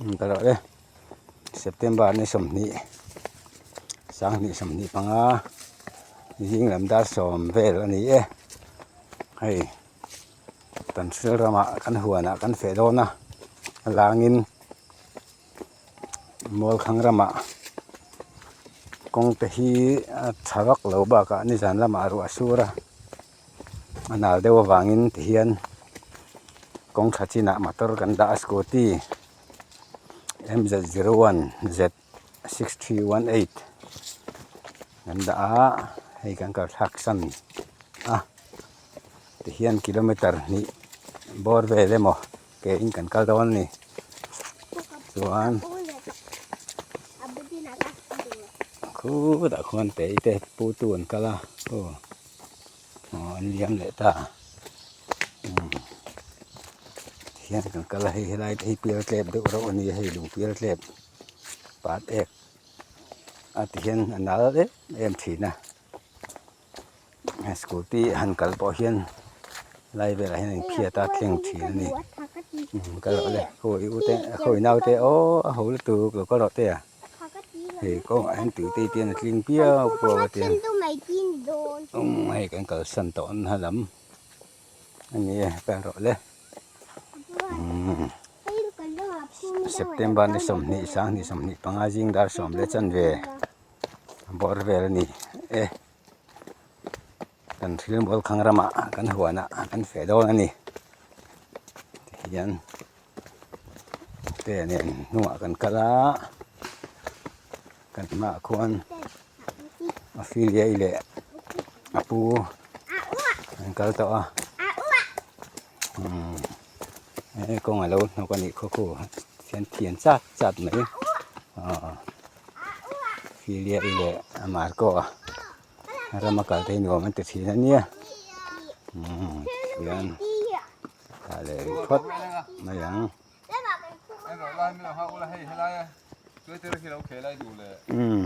Ka rawh e September ni 20 20 25 zing lam dar sawm vel a ni e hei kan thil ramah kan huanah kan feh dawn a a langin Mualkhang ramah kawng te hi a tha vak lo bakah nizan lamah ruah a sur a a nal deuh avangin tihian kawng tha chinah motor kan dah a scooty M Z zero one Z6318 kan dah a hei kan kal thlak san a tihian kilometer hnih bawr vel emaw ke in kan kal dawn a ni chuan khutah khuan tei te pu tu an kal a aw aw an liam leh ta umm tihian kan kal a hei helai te hi pial tlep deuh reuh a ni a hei lung pial tlep pat ek a tihian a nal em em thin a. Scooty han kal pawh hian lai velah hian a inphiat a thleng thin a ni kal rawh le khawi u te khawi nau te aw a ho lutuk lo kal rawh te a hei kawngah hian tui te hian a tling piau piau a tia umm hei kan kalsan tawh na lam a ni e kal rawh le umm September ni 20 2025 zing dar sawm leh chanve. Bawr vel a ni e kan thil mual khang ramah kan huanah kan feh dawn a ni tihian te nen hnungah kan kal a kan hmaah khuan Ophelia i leh a pu an kal tawh a umm he kawng a lo hnawk a nih khaw khu hian thian chat chat mai aw. Filia i leh a Marco a rama kal te hi nuam an ti thin a nia umm tihian tah leh rih phawt mai ang. Umm.